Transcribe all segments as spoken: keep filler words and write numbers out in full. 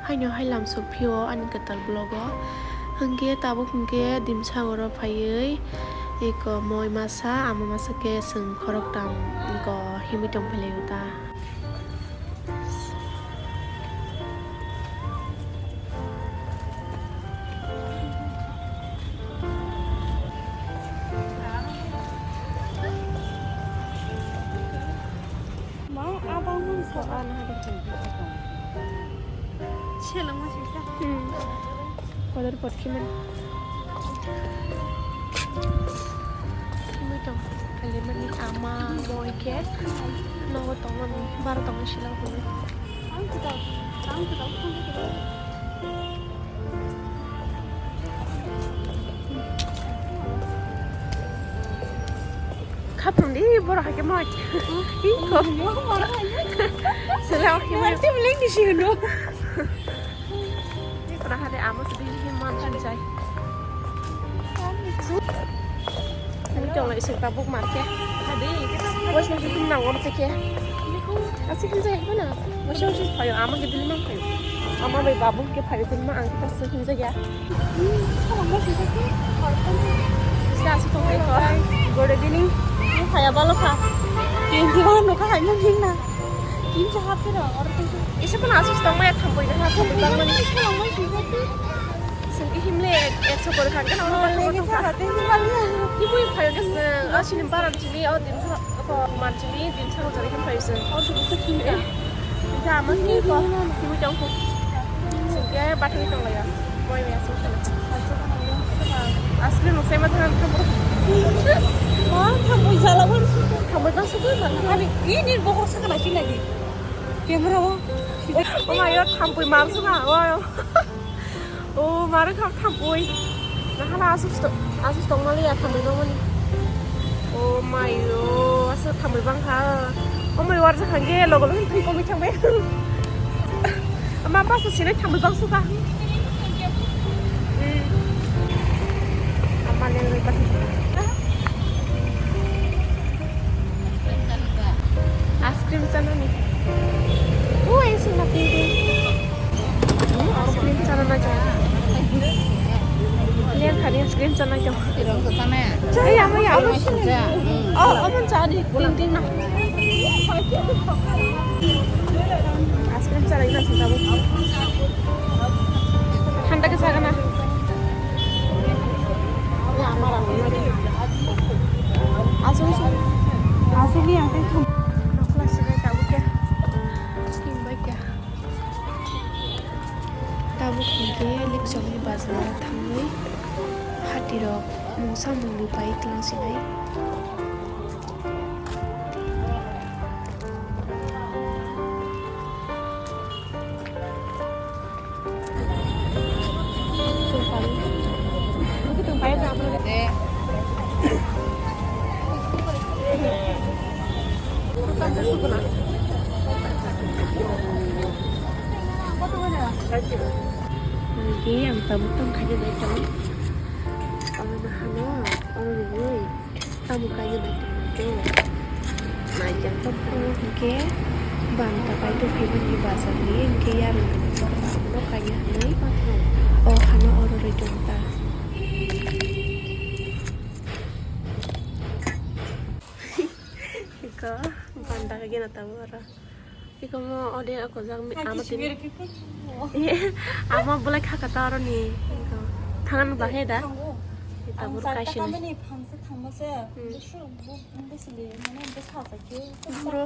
Haino hai lamsok phio ani kwtal vlog o. Hwnkhe tabuk hwnkhe Dimsagoro phaiwi eko moi masa, ama masa khe chwng khoroktam eko himwi tongphailaio ta. Mau abang mun so an hari. Seleng masih sa. Hmm. Kodor pot kiman. Himwi tong. Kali mani ama moi khe. Nogo tongmani. Bar tongmani silang hwnwi. Ang kutau. Ang kutau. Khaphang di borok hai khe moi. Ih, kok. Sila oke, moi. Tim link di sini no. Ih, pernah ada amo sedih sih man sih, say. Ini dong, isi tabuk market. Tadi kita. Bos masih pun nang om teke. Asik kan saya mana? Masih masih payo, ama ke dili mang payo. Ama bai babu ke payo, kun ma ang kita sih kan saya. Sila asuk tong ko. Good evening. Ini kaya balo ka. Kinti orang nuka hanya hina. Kinti hapir orang tu. Isa pun asuk tong maya thampui dah, thampui tong mani. Sengki himle ek, ek sokor khan kan orang. Lagi cara teh himle. Ibu yang payo ke seng. Asini baran sini, oh, din sa, apa, man sini, din sa, jari kan payo seng. Oh, sudah sekian. Ita ama ni ko, kibu jang ko. Sengke battery tong ya. Boy me asu sala. Asli no sema than thamu. Ma thamu jala bor su. Thamu bang su ko. Ani ini bokor sa kana sila di. Camera wo. Oh my God, thampui mar su na. Oh. Oh, mare kham thampui. Nahala asus to, asus tong mali ya thampui tong mani. Oh my God, asu thampui bang ha. Oh my God, sa khangge logo logo thui komi thangbai. Ama pa sa sini thampui bang suka. Hmm. Ama le le pati. Ice cream chana ni. Oh, ice cream mati. Ice cream chana na cha. Liang khani ice cream chana kya? Tirang ko chana. Chai ama ya. Oh, oh, man cha ni. Ting ting na. Ice cream chana ina sing tabo. Thanda ke chana na. Asli, asli yang itu. Aku masih baik tahu ke. Tim baik ya. Tabuk hingke Likchokni bazar o thangwi hatirok mungsa mungni bai twlang sinai. Lagi yang tabuk tong khaja bai tong. Oro no hano, oro no oi. Tamo kainwi naitongkha. Naijak tongkha. Omo hwnkhe banta pai tongphaimani bazarni hwnkhe yarwng no kainwi hwnwi o hano oro rwi tongkha. Iko banta khe gena tongo oro. Ikomo ode ako jak mi ama tini. Ama bolai khaka ta oro ni. Thangan bahe da. Tabur kaisini. Thangma se, hmm. Busu, bu, bu sili, mane, bu sa sa ke, bro.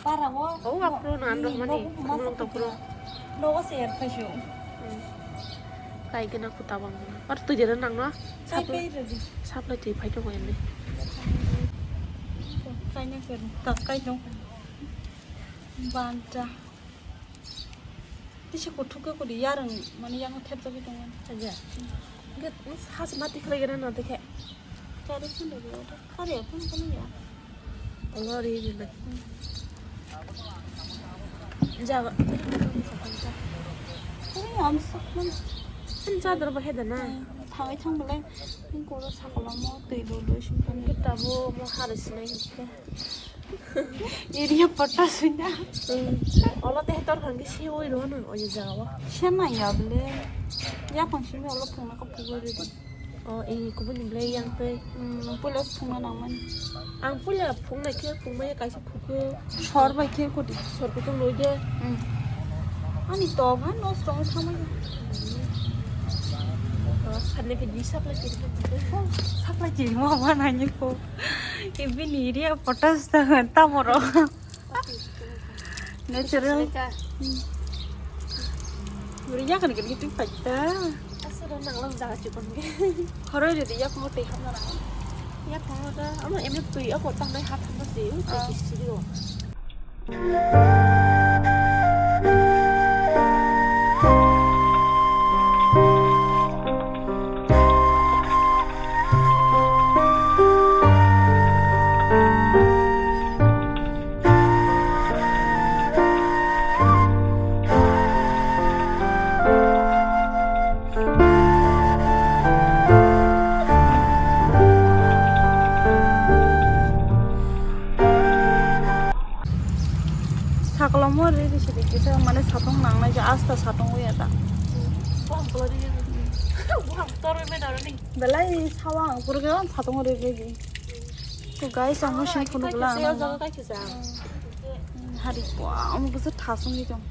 Para wo. Oh, apro na ando mane, khumlong to pro. Nogo se er khaisu. Hmm. Kai gena kuta bang. Ar tu jere nang no. Kai, kai ready. Supply twi phai to ko ende. Kai na ke, ta kai to. Banta. Tisa kuthuk ke kodi yarang mani yang thep jagwi tongo. Aja. Ge, has mati khlai gana na dekhe. Kare phone do, kare phone kono ya. Olo ri ri na. Jaga. Kore am sakman. An chadar ba heda na. Thangai thang belai. Koro sakolamo twi do do sim. Kita bo mo har sinai. Area photo sina. Olo teh tor hangke si oi ro no oi jaga o. Sena ya ble. Ya pang simi olo phungna ko phugoi re di. O, ini kubun ni ble yang tei. Hmm, puila phungna nangmani. Ang puila phungna khe phungmaya kaisa phukhe. Sor bai khe kodi. Sor kutung loi de. Hmm. Ani to ba no strong sama ya. Sanne ke di supply ke. Supply ke mo ba na ni ko. Ibini area photos ta ta moro. Natural. Ria kan kan itu paita. Asal nang lang jaga cukup. Horo jadi yak mo teh hamna nang. Yak mo da, amo emne tui ako tang dai hap hamna sih, utai kisi sih lo. Sakolomo re re sidi kisa mane satong nangnai je asta satong oya ta. Buham toro me darani. Belai sawa ang purge on satong re re di. To guys, ang sini kono gula ang. Hari po ang busa thasung di jong.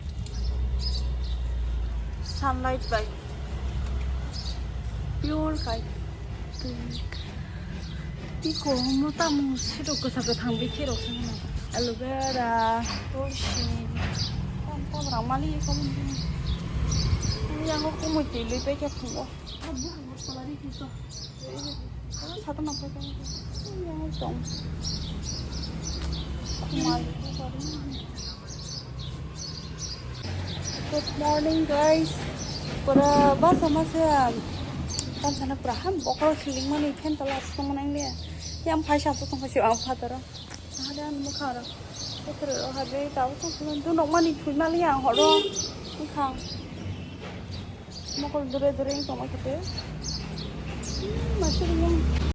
Sunlight bai. Pure kai. Tiko mo ta mo siro ko sa ko thang bi kiro sa na. Aloe vera, roshi. Tam tam ramali ko. Yang ko mo ti lui pe ke phungo. Abu ang ko la ri ki so. Satu nak pe ke. Yang ko. Kumali ko. Good morning, guys. Pura basa masa kan sana pura ham bokol kiling mani phen tala asuk manang le. Yang paisa asuk tong kasi ang phataro. Ada anu mukhara. Putro habe tau tong pun tu nok mani thui mali yang horo. Mukhang. Mokol dure dure yang tong kete. Masih yang.